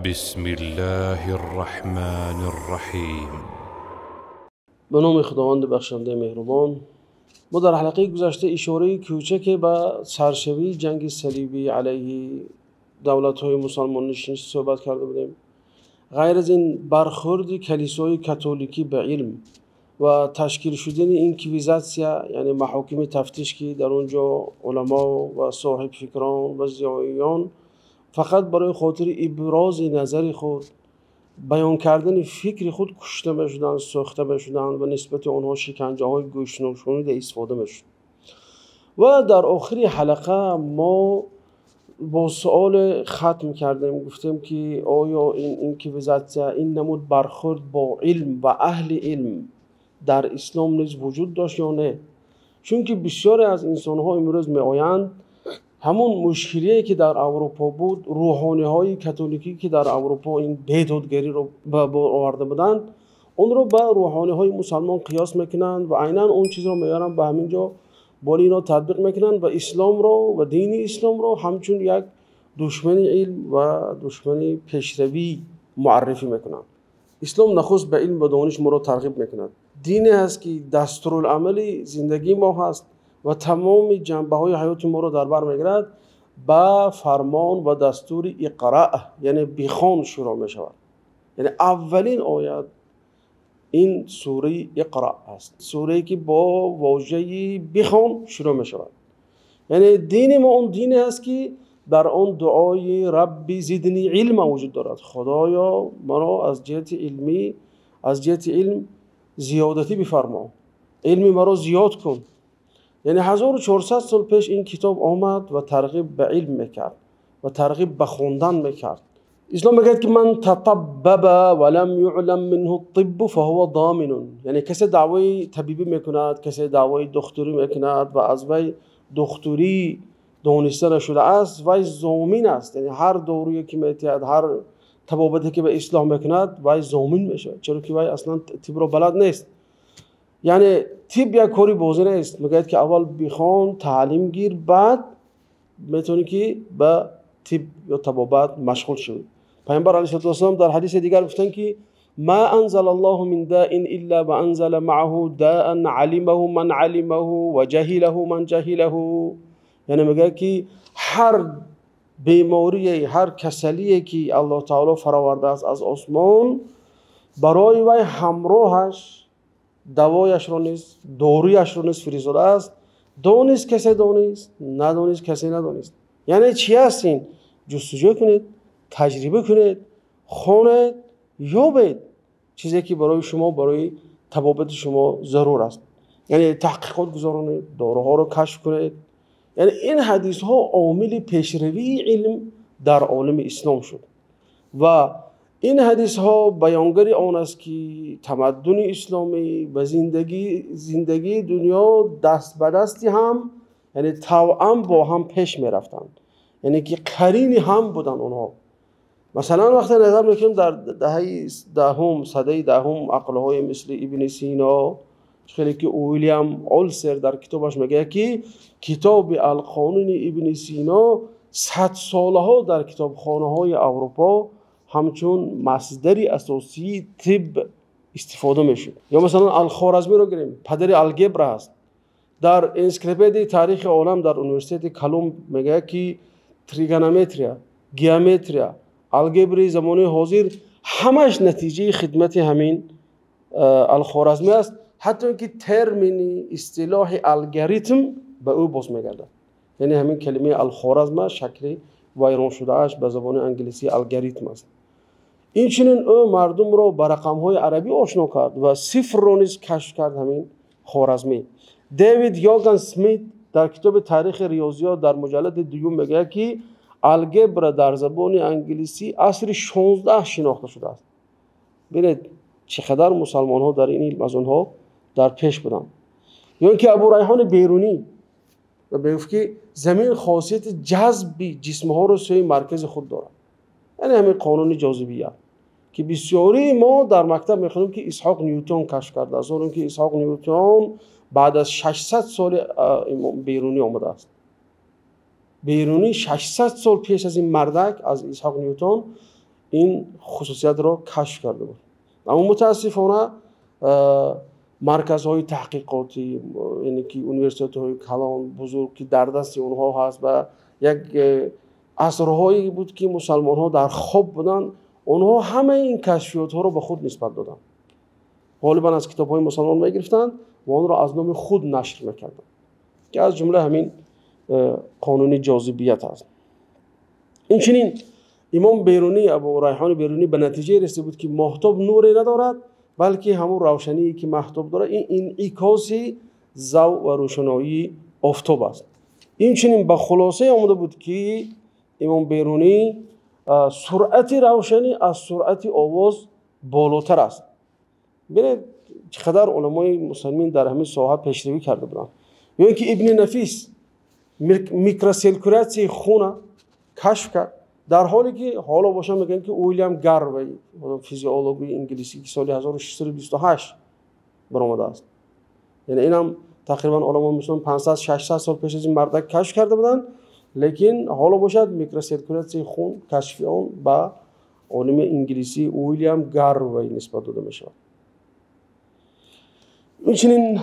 بسم الله الرحمن الرحیم. به نام خداوند بخشنده مهربان. ما در حلقه گذشته اشاره کوچک به سرشوی جنگ صلیبی علیه دولت‌های مسلمان نشین صحبت کرده بودیم. غیر از این برخورد کلیسای کاتولیکی به علم و تشکیل شدن اینکویزاتسیا، یعنی محاکم تفتیش که در اونجا علما و صاحب فکران و زیایان فقط برای خاطر ابراز نظر خود، بیان کردن فکر خود کشته می‌شدند، سوخته می‌شدند و نسبت آنها شکنجه‌های گوشنوشونی استفاده می‌شد. و در آخر حلقه ما با سوال ختم کردیم، گفتیم که آیا این اینکویزاتسیا، این نمود برخورد با علم و اهل علم در اسلام نیز وجود داشت یا نه؟ چون که بسیاری از انسان‌ها امروز می‌آیند همون مشکلی که در اروپا بود، روحانی‌های کاتولیکی که در اروپا این بیدادگری رو آورده بودند، اون رو با روحانی‌های مسلمان قیاس میکنند و عیناً اون چیز رو میارن به همین جا بالا اینا تطبیق میکنند و اسلام رو و دین اسلام رو همچون یک دشمن علم و دشمن پیشروی معرفی میکنند. اسلام نخست به علم و دانش ما رو ترغیب میکند. دینی هست که دستورالعمل زندگی ما هست و تمام جنبه های حیات ما رو در بر میگیرد. با فرمان و دستور اقرأ، یعنی بخوان، شروع می شود. یعنی اولین آیت این سوره اقرأ است، سوره که با واژه بخوان شروع می شود. یعنی دین ما اون دینی است که در آن دعای ربی زدنی علم وجود دارد. خدایا مرا از جهت علمی، از جهت علم زیادتی بفرما، علمی مرا زیاد کن. یعنی 1400 سال پیش این کتاب آمد و ترغیب به علم میکرد و ترغیب به خوندن میکرد. اسلام میگه که من تطبب ولم يعلم منه الطب فهو ضامن. یعنی کسی دعوای طبیبی میکند، کسی دعوای دکتری میکند و از وی دکتری دانسته نشده است، وی ضامن است. یعنی هر دارویی که میتید، هر طبابتی که به اصلاح میکند، وی ضامن میشه، چرا که وی اصلا طب رو بلد نیست. یعنی طب یک کاری بازی نیست. میگه که اول بخوان، تعلیم گیر، بعد میتونی که به طب یا طبابت مشغول شوی. پیامبر علیه السلام در حدیث دیگر گفتن که ما انزل الله من داء الا وانزل معه داء علمه من علمه و جهله من جهله. یعنی میگه که هر بیماری، هر کسلی که الله تعالی فراورده است از آسمان، برای وی همراهش دوایش رو نیز، دارویش رو نیز فرستاده است. دانست کسی دانست، ندانست کسی ندانست. یعنی چی هست این؟ جستجو کنید، تجربه کنید، خوانید، یابید چیزی که برای شما، برای طبابت شما ضرور است. یعنی تحقیقات گذارانید، داروها رو کشف کنید. یعنی این حدیث ها عامل پیشروی علم در عالم اسلام شد و این حدیث ها بیانگر آن است که تمدن اسلامی و زندگی دنیا دست به دستی هم، یعنی توأم با هم پیش می رفتند، یعنی که قرین هم بودند اونها. مثلا وقتی نظر میکنیم در دهه دهم، سده دهم، عقلهای مثل ابن سینا، خیلی که ویلیام اولسر در کتابش میگه که کتاب القانون ابن سینا 100 سالها در کتابخانه های اروپا همچون مصدر اساسی طب استفاده میشد. یا مثلا الخوارزمی رو گیریم، پدر الجبر هست. در انسکلوپدی تاریخ عالم در اونیورسیته کلمب میگه که تریگونومتریا، گیومتریا، الجبر زمان حاضر همش نتیجه خدمت همین الخوارزمی است. حتی اینکه ترمینی اصطلاح الگوریتم به او باز میگردد. یعنی همین کلمه الخوارزم شکل وایران شده اش به زبان انگلیسی الگوریتم است. این چنین او مردم رو با رقم‌های عربی آشنا کرد و صفر رو نیز کشف کرد همین خوارزمی. دیوید یاگن سمیت در کتاب تاریخ ریاضیات در مجلد دوم میگه که الجبر در زبان انگلیسی عصر 16 شناخته شده است. ببینید چقدر مسلمان ها در این علم از اونها در پیش بودند. یا اینکه ابو ریحان بیرونی میگفت که زمین خاصیت جذب جسم ها رو سوی مرکز خود دارد. یعنی همین قانون جاذبیه که بسیاری ما در مکتب میخونیم که اسحاق نیوتن کشف کرده است، اون که اسحاق نیوتن بعد از 600 سال بیرونی آمده است. بیرونی 600 سال پیش از این مردک، از اسحاق نیوتن، ин хусусиятро кашф карда буд. Аммо мутаассифона марказҳои таҳқиқотӣ, яъне ки университетҳои калон бузург, ки дар дасти онҳо ҳаст ва як асрҳое буд, ки мусалмонҳо дар хоб буданд, онҳо ҳамаи ин кашфиётҳоро ба худ нисбат доданд. Ғолибан аз китобҳои мусалмон мегирифтанд ва онро аз номи худ нашр мекарданд, ки аз ҷумла ҳамин қонуни ҷозибият аст. Инчунин имом Берунӣ, Абу Райҳони Берунӣ ба натиҷае расида буд, ки моҳтоб нуре надорад, балки ҳамон равшание, ки маҳтоб дорад, ин инъикоси зав ва рӯшаноии офтоб аст. Инчунин ба хулосае омада буд, ки имом Берунӣ суръати равшанӣ аз суръати овоз болотар аст. Бинед, чӣ қадар уламои мусалмин дар ҳамин соҳа пешравӣ карда буданд. Ё ин ки Ибни Нафис микросиркулятсияи хуна кашф кард, дар ҳоле ки ҳоло бошам мегӯянд, ки Уильям Гарвей, физиологи инглисӣ, ки соли 1628 баромадааст. Яъне инам тақрибан уламои мусулмон 500-600 сол пеш аз ин мардак кашф карда буданд, лекин ҳоло бошад микросиркулятсияи хун кашфи он ба олими инглисӣ Уильям Гарвей нисбат дода мешавад. Инчунин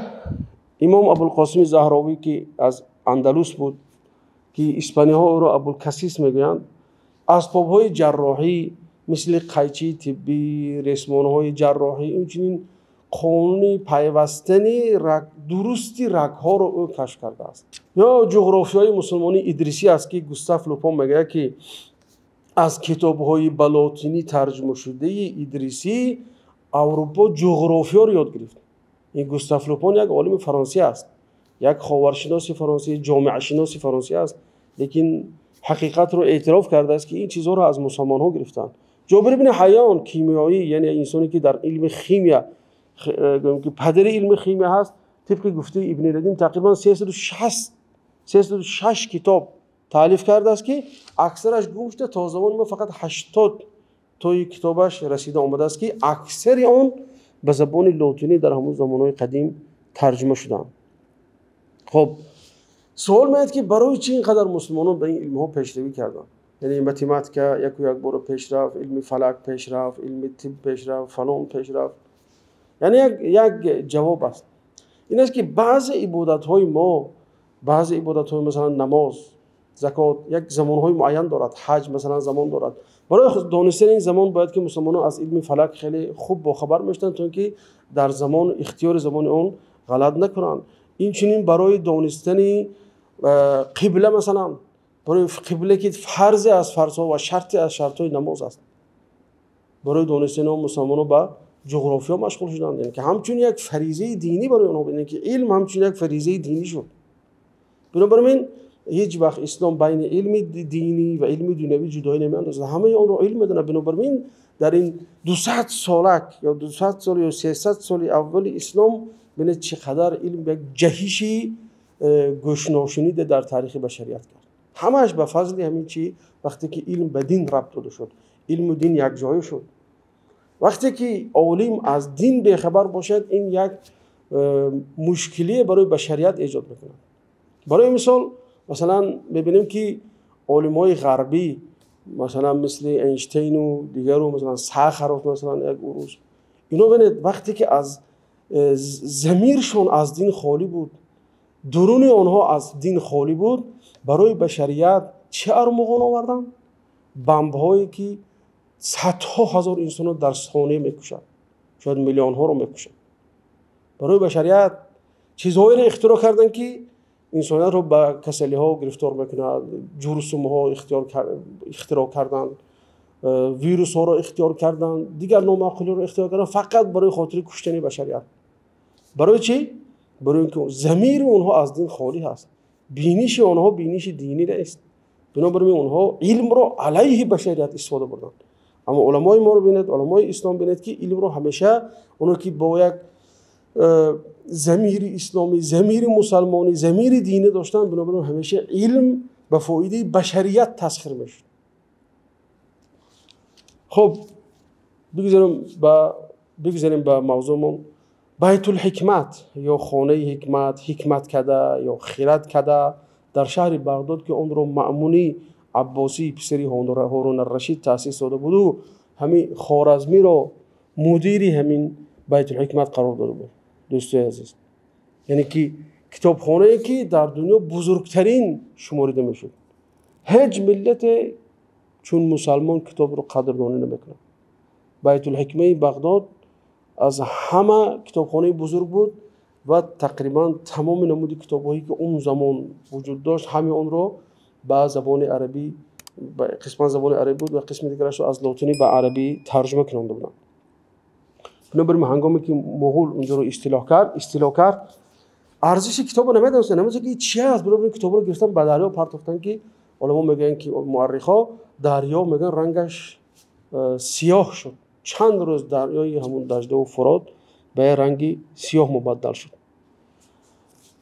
имом Абулқосими Заҳровӣ, ки аз Андалус буд, ки испаниҳо ӯро Абулкасис мегӯянд, асбобҳои ҷарроҳӣ мисли қайчии тиббӣ, ресмонҳои ҷарроҳӣ, инчунин қонуни пайвастани дурусти рагҳоро ӯ кашф кардааст. Ё ҷуғрофиёи мусулмонии Идрисӣ аст, ки Густав Лупон мегӯяд, ки аз китобҳои ба лотинӣ тарҷумашудаи Идрисӣ Аврупо ҷуғрофиёро ёд гирифт. Ин Густав Лупон як олими фаронсӣ аст, як ховаршиноси фаронсӣ, ҷомеашиноси фаронсӣ аст, лекин ҳақиқатро эътироф кардааст, ки ин чизҳоро аз мусалмонҳо гирифтанд. Ҷобир ибни Ҳайён кимиёӣ, яъне инсоне, ки дар илми химия, ки падари илми химия ҳаст, тибқи гуфтаи Ибни Радим тақрибан 306 китоб таълиф кардааст, ки аксараш гум шуда, то замони мо фақат 80 тои китобаш расида омадааст, ки аксари он ба забони лотинӣ дар ҳамон замонҳои қадим тарҷума шудаанд. Хоб, суол меояд, ки барои чӣ ин қадар мусулмонон ба ин илмҳо пешравӣ карданд? Яъне математика яку якбора пешрафт, илми фалак пешрафт, илми тиб пешрафт, фалон пешрафт. Яъне як ҷавоб аст. Ин аст, ки баъзе ибодатҳои мо, баъзе ибодатҳои масалан намоз, закот як замонҳои муайян дорад, ҳаҷ масалан замон дорад. Барои донистани ин замон бояд, ки мусулмонон аз илми фалак хеле хуб бохабар мешуданд, то ин ки дар замон ихтиёри замони он ғалат накунанд. Инчунин барои донистани қибла, масалан барои қибла, ки фарзе аз фарзҳо ва шарте аз шартҳои намоз аст, барои донистани он мусулмонон ба ҷуғрофиё машғул шуданд. Яъне ки ҳамчун як фаризаи динӣ барои онҳо, яъне ки илм ҳамчун як фаризаи динӣ шуд. Бинобар ин ҳеҷ вақт ислом байни илми динӣ ва илми дунявӣ ҷудоӣ намеандозад, ҳамаи онро илм медонад. Бинобар ин дар ин 200 солак ё 200 сол ё 300 соли аввали ислом бинед, чӣ қадар илм як ҷаҳиши гӯшношуниде дар таърихи башарият кард. Ҳамааш ба фазли ҳамин чӣ, вақте ки илм ба дин рабт дода шуд, илму дин якҷоя шуд. Вақте ки олим аз дин бехабар бошад, ин як мушкилие барои башарият эҷод мекунад. Барои мисол, масалан мебинем, ки олимҳои ғарбӣ, масалан мисли Эйнштейну дигару, масалан Сахаров, масалан як урус, ино бинед, вақте ки аз замиршон аз дин холӣ буд, дуруни онҳо аз дин холӣ буд, барои башарият чӣ армуғон оварданд? Бамбҳое, ки садҳо ҳазор инсонро дар сония мекушад, шояд миллионҳоро мекушад. Барои башарият чизҳоеро ихтироъ карданд, ки инсониятро ба касалиҳо гирифтор мекунад. Ҷурсумҳо ихтироъ карданд, вирусҳоро ихтиёр карданд, дигар номаъқулиро ихтиёр карданд, фақат барои хотири куштани башарият. Барои чӣ? Барои ин ки замири онҳо аз дин холӣ ҳаст, биниши онҳо биниши динӣ нест. Бинобар ин онҳо илмро алайҳи башарият истифода бурданд. Аммо уламои моро бинед, уламои ислом бинед, ки илмро ҳамеша оно ки бо як замири исломӣ, замири мусалмонӣ, замири динӣ доштанд, бинобар ин ҳамеша илм ба фоидаи башарият тасхир мешуд. Хуб, бигзарем ба мавзӯъмон. Байтулҳикмат ё хонаи ҳикмат, ҳикмат када ё хират када дар шаҳри Бағдод, ки онро Маъмуни Аббосӣ, писари Ҳорун Рашид таъсис дода буду ҳамин Хоразмиро мудири ҳамин Байтулҳикмат қарор дода буд. Дӯстои азиз, яъне ки китобхонае ки дар дунё бузургтарин шуморида мешуд. Ҳеҷ миллате чун мусалмон китобро қадрдонӣ намекунад. Байтулҳикмаи Бағдод аз ҳама китобхонаи бузург буд ва тақрибан тамоми намуди китобҳое ки он замон вуҷуд дошт, ҳамаи онро ба забони арабӣ, қисман забони арабӣ буд ва қисми дигарашро аз лотинӣ ба арабӣ тарҷума кунонда буданд. Бинобар ин ҳангоме ки муғул онҷоро истило кард, арзиши китобро намедонистанд, намедонистанд ки чи аст. Бинобар ин китобро гирифтан ба дарё партофтанд, ки уламо мегӯянд, ки муаррихҳо, дарё мегӯянд рангаш сиёҳ шуд. Чанд рӯз дарёи ҳамун Даҷлаву Фурот ба як ранги сиёҳ мубаддал шуд.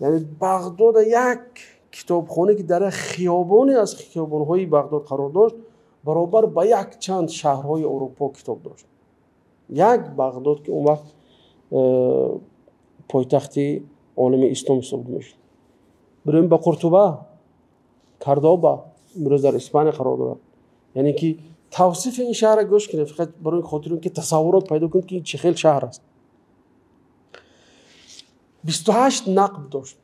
Яъне Бағдода як китобхона ки дар як хиёбоне аз хиёбонҳои Бағдод қарор дошт, баробар ба якчанд шаҳрҳои Аврупо китоб дошт. Як Бағдод ки он вақт пойтахти олами ислом ҳисоб мешуд. Бирем ба Қуртуба, Кардоба, имрӯз дар Испания қарор дорад. Яъне ки тавсифи ин шаҳрро гӯш кунед, фақат барои хотири он ки тасаввурот пайдо кунед, ки ин чӣ хел шаҳр аст. 28 нақб дошт.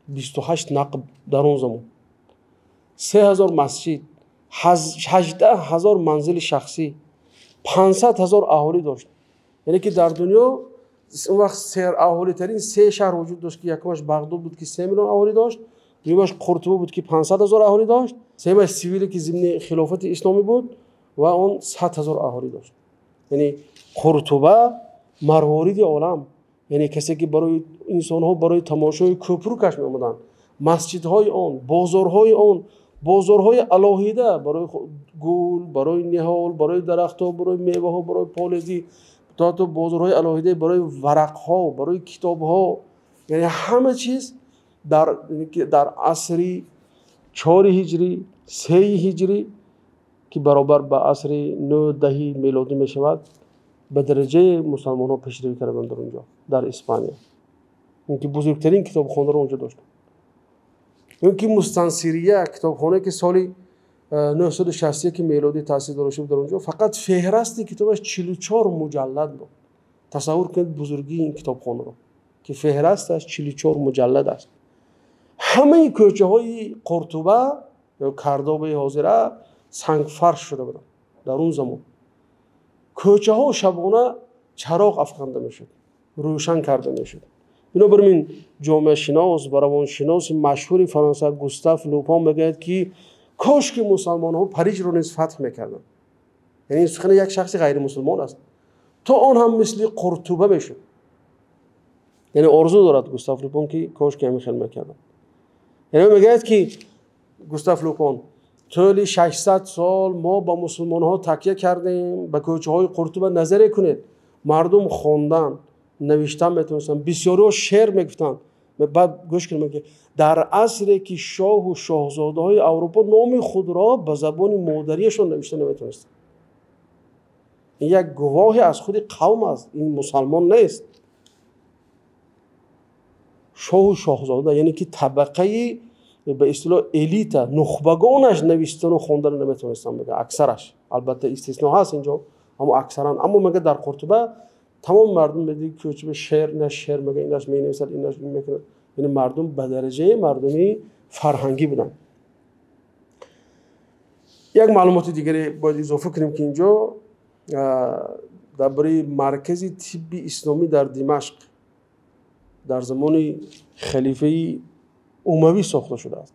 28 нақб дар он замон. 3000 масҷид, 18 000 манзили шахсӣ, 500 000 аҳолӣ дошт. Яъне ки дар дунё он вақт сераҳолитарин се шаҳр вуҷуд дошт, ки якумаш Бағдод буд, ки 3 миллион аҳолӣ дошт, дуюмаш Қуртуба буд, ки 500 000 аҳолӣ дошт, сеюмаш Севиле, ки зимни хилофати исломӣ буд ва он 100 000 аҳолӣ дошт. Яъне Қуртуба марвориди олам, яъне касе ки барои инсонҳо барои тамошои кӯпрукаш меомаданд, масҷидҳои он, бозорҳои он, бозорҳои алоҳида барои гул, барои ниҳол, барои дарахтҳо, барои меваҳо, барои полезӣ, то ҳатто бозорҳои алоҳида барои варақҳо, барои китобҳо. Яъне ҳама чиз дар асри 4 ҳиҷрӣ, 3 ҳиҷрӣ, ки баробар ба асри 9-10 мелодӣ мешавад, ба дараҷаи мусалмонҳо пешравӣ карданд дар онҷо, дар Испания. Ин ки бузургтарин китобхонаро онҷо доштанд. Ин ки Мустансирия, китобхонае ки соли 961 мелодӣ таъсис дода шуд, дар онҷо фақат феҳрасти китобаш 44 муҷаллад буд. Тасаввур кунед бузургии ин китобхонаро, ки феҳрасташ 44 муҷаллад аст. Ҳамаи кӯчаҳои Қуртуба ё Кардобаи ҳозира сангфарш шуда буданд. Дар он замон кӯчаҳо шабона чароғ афканда мешуд, рӯшан карда мешуд. Бинобар ин ҷомеашинос ва равоншиноси машҳури Фаронса Густав Лупон мегӯяд, ки кош ки мусалмонҳо Парижро низ фатҳ мекарданд. Яъне ин сухани як шахси ғайримусулмон аст. То он ҳам мисли Қуртуба мешуд. Яъне орзу дорад Густав Лупон, ки кош ки ҳамин хел мекарданд. Яъне мегӯяд, ки Густав Лупон, тӯли 600 сол мо ба мусулмонҳо такя кардем. Ба кӯчаҳои Қуртуба назаре кунед, мардум хондан, навиштан метавонистанд, бисёриҳо шеър мегуфтанд. Баъд гӯш кунед, ки дар асре ки шоҳу шоҳзодаҳои Аврупо номи худро ба забони модариашон навишта наметавонистанд. Ин як гувоҳе аз худи қавм аст, ин мусалмон нест. Шоҳу шоҳзода, яъне ки табақаи ба истилоҳ элита, нухбагонаш навистану хондану наметавонистанд, мега, аксараш. Албатта, истисно ҳаст инҷо, аммо аксаран. Аммо мега, дар Қуртуба тамоми мардум медиди кӯчаба шеър, инаш шеър мега, инаш менависад, инаш ин мекунад. Яъне мардум ба дараҷаи мардуми фарҳангӣ буданд. Як маълумоти дигаре бояд изофа кунем, ки инҷо дар бораи маркази тибби исломӣ дар Димашқ дар замони халифаи Умавӣ сохта шудааст.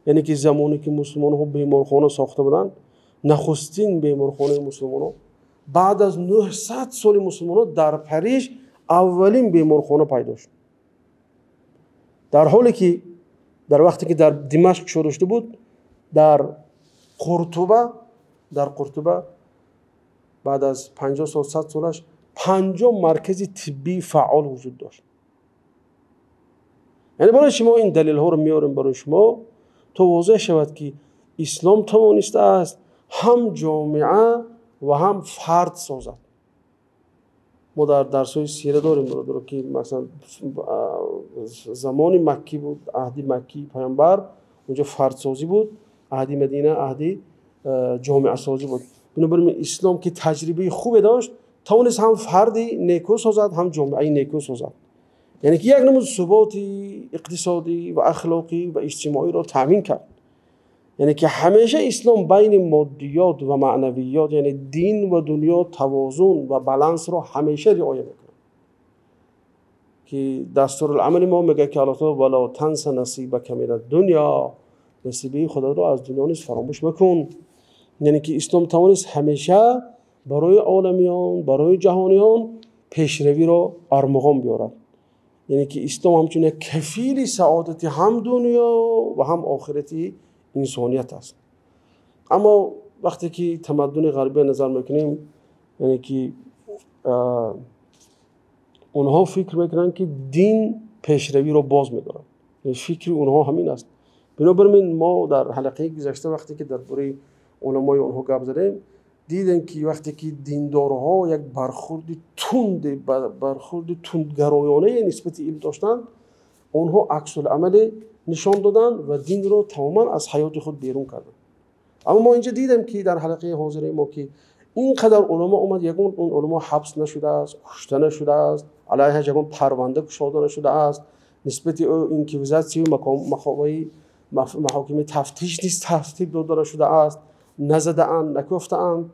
Яъне ки замоне ки мусулмонҳо беморхона сохта буданд, нахустин беморхонаи мусулмонҳо баъд аз 900 соли мусулмонҳо дар Париж аввалин беморхона пайдо шуд. Дар ҳоле ки дар вақте ки дар Димашқ шурӯъ шуда буд, дар Қуртуба баъд аз 50 сол, 100 солаш 50 маркази тиббии фаъол вуҷуд дошт. Яъне барои шумо ин далелҳоро меорем, барои шумо, то возеҳ шавад, ки ислом тавонистааст ҳам ҷомеа ва ҳам фард созад. Мо дар дарсҳои сира дорем, бародаро, ки масалан замони маккӣ буд, аҳди маккӣ паёмбар, унҷо фардсозӣ буд, аҳди Мадина аҳди ҷомеасозӣ буд. Бинобар ин ислом ки таҷрибаи хубе дошт, тавонист ҳам фарди неку созад, ҳам ҷомеаи неку созад. Яъне ки як намуд суботи иқтисодӣ ва ахлоқӣ ва иҷтимоиро таъмин кард. Яъне ки ҳамеша ислом байни моддиёт ва маънавиёт, яъне дин ва дунё тавозун ва балансро ҳамеша риоя мекунад. Ки дастурулъамали мо мегӯяд ки Аллоҳ таъоло вала танса насибака минад-дунё, насибаи худатро аз дунё низ фаромӯш макун. Яъне ки ислом тавонист ҳамеша барои оламиён, барои ҷаҳониён пешравиро армуғон биёрад. Яъне ки ислом ҳамчун як кафили саодати ҳам дунё ва ҳам охирати инсоният аст. Аммо вақте ки тамаддуни ғарбия назар мекунем, яъне ки онҳо фикр мекунанд ки дин пешравиро боз медорад. Фикри онҳо ҳамин аст. Бинобар ин мо дар ҳалқаи гузашта вақте ки дар бораи уламои онҳо гап задем, дидем ки вақте ки диндорҳо як бархурди тунд, бархурди тундгароёнае нисбати илм доштанд, онҳо аксулъамале нишон доданд ва динро тамоман аз ҳаёти худ берун карданд. Аммо мо инҷа дидем ки дар ҳалқаи ҳозираи мо ки ин қадар уламо омад, ягон он уламо ҳабс нашудааст, кушта нашудааст, алайҳаш ягон парванда кушода нашудааст, нисбати ӯ инквизитсияю маҳокими тафтиш низ тартиб дода нашудааст, назадаанд, накуфтаанд.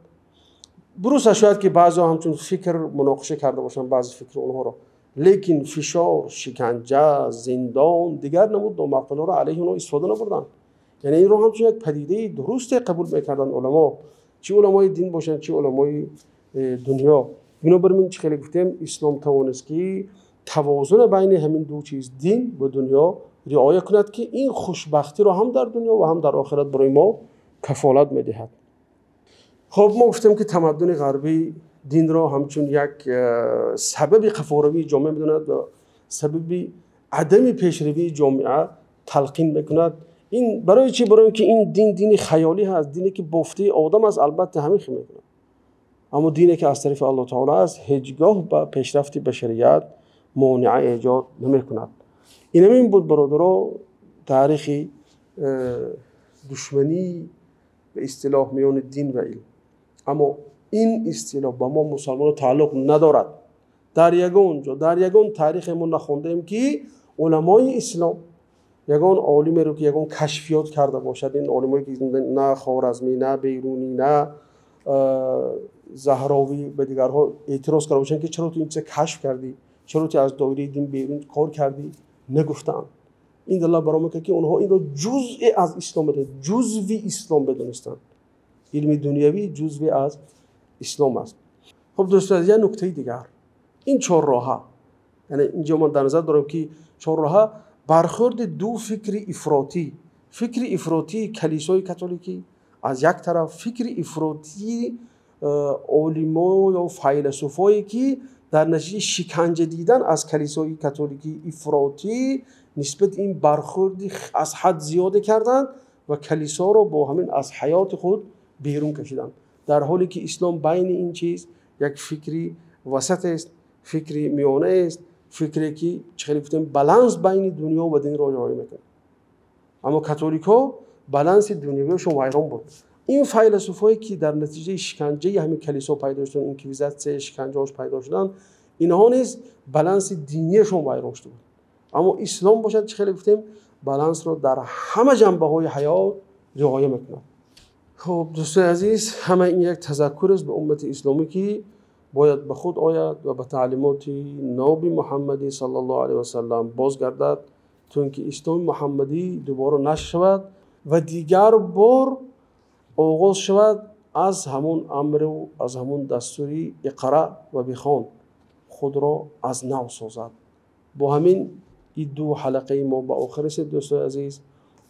Дуруст аст, шояд ки баъзеҳо ҳамчун фикр муноқиша карда бошанд баъзе фикри онҳоро, лекин фишор, шиканҷа, зиндон, дигар намуд номаъқулҳоро алайҳи онҳо истифода набурданд. Яъне инро ҳамчун як падидаи дурусте қабул мекарданд уламо, чӣ уламои дин бошанд, чӣ уламои дунё. Бинобар ин чӣ хеле гуфтем, ислом тавонист ки тавозуна байни ҳамин ду чиз, дин ва дунё, риоя кунад, ки ин хушбахтиро ҳам дар дунё ва ҳам дар охират барои мо кафолат медиҳад. Хоб, мо гуфтем ки тамаддуни ғарбӣ динро ҳамчун як сабаби қафоравии ҷомеа медонад ва сабаби адами пешравии ҷомеа талқин мекунад. Ин барои чӣ? Барои ин ки ин дин дини хаёлӣ ҳаст, дине ки бофтаи одам аст, албатта ҳамин хел мекунад. Аммо дине ки аз тарафи Аллоҳ таоло аст, ҳеҷ гоҳ ба пешрафти башарият монеа эҷод намекунад. Ин ҳамин буд, бародаро, таърихи душманӣ ба истилоҳ миёни дин ва илм. Аммо ин истилоҳ ба мо мусалмонон тааллуқ надорад. Дар ягон ҷо, дар ягон таърихе мо нахондаем ки уламои ислом ягон олимеро ки ягон кашфиёт карда бошад, ин олимое ки на Хоразмӣ, на Бейрунӣ, на Заҳровӣ ба дигарҳо эътироз карда бошанд ки чаро ту ин чиза кашф кардӣ, чаро ту аз доираи дин берун кор кардӣ, нагуфтаанд. Ин далолат бар он мекунад ки онҳо инро ҷузъе аз ислом медонанд, ҷузви ислом медонистанд. Илми дунявӣ ҷузви аз ислом аст. Хуб, дӯстон, як нуктаи дигар, ин чорроҳа, яъне инҷо ман дар назар дорам ки чорроҳа бархӯрди ду фикри ифротӣ, фикри ифротии калисои католикӣ аз як тараф, фикри ифротии олимо ё файласуфое ки дар натиҷаи шиканҷа дидан аз калисои католикӣ ифротӣ нисбат ин бархӯрди аз ҳад зиёде карданд ва калисоро бо ҳамин аз ҳаёти худ берун кашиданд. Дар ҳоле ки ислом байни ин чиз як фикри васат аст, фикри миёна аст, фикре ки чӣ хеле гуфтем баланс байни дунё ва динро риоя мекунад. Аммо католикҳо баланси дунявиашон вайрон буд. Ин файласуфое ки дар натиҷаи шиканҷаи ҳамин калисо пайдо шуданд, инквизитсия, шиканҷаҳош пайдо шуданд, инҳо низ баланси диниашон вайрон шуда буд. Аммо ислом бошад, чӣ хеле гуфтем, балансро дар ҳама ҷанбаҳои ҳаёт риоя мекунад. Хуб, дӯстони азиз, ҳама ин як тазаккур аст ба уммати исломӣ ки бояд ба худ ояд ва ба таълимоти ноби Муҳаммадӣ саллаллоҳу алайҳи васаллам бозгардад, то ин ки исломи муҳаммадӣ дубора нашр шавад ва дигар бор оғоз шавад аз ҳамон амру аз ҳамон дастури иқра ва бихон, худро аз нав созад. Бо ҳамин ин ду ҳалқаи мо ба охир расид, дӯстони азиз.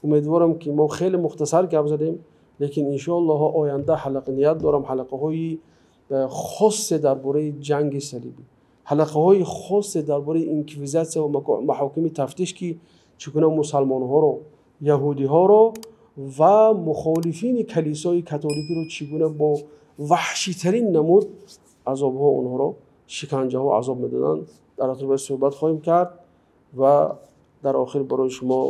Умедворам ки мо хеле мухтасар гап задем, лекин иншоаллоҳ оянда ҳалқа ният дорам ҳалқаҳои хосе дар бораи ҷанги салибӣ, ҳалқаҳои хосе дар бораи инквизитсия ва маҳокими тафтиш ки чӣ гуна мусалмонҳоро, яҳудиҳоро ва мухолифини калисои католикиро чӣ гуна бо ваҳшитарин намуд азобҳо онҳоро, шиканҷаҳо азоб медоданд, дар атрофаш суҳбат хоҳем кард ва дар охир барои шумо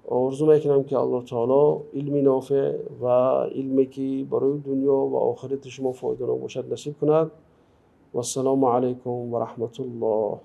Орзу мекунам, ки Аллоҳ таоло илми нофеъ ва илме, ки барои дунё ва охирати шумо фоиданок бошад, насиб кунад. Вассалому алайкум ва раҳматуллоҳ.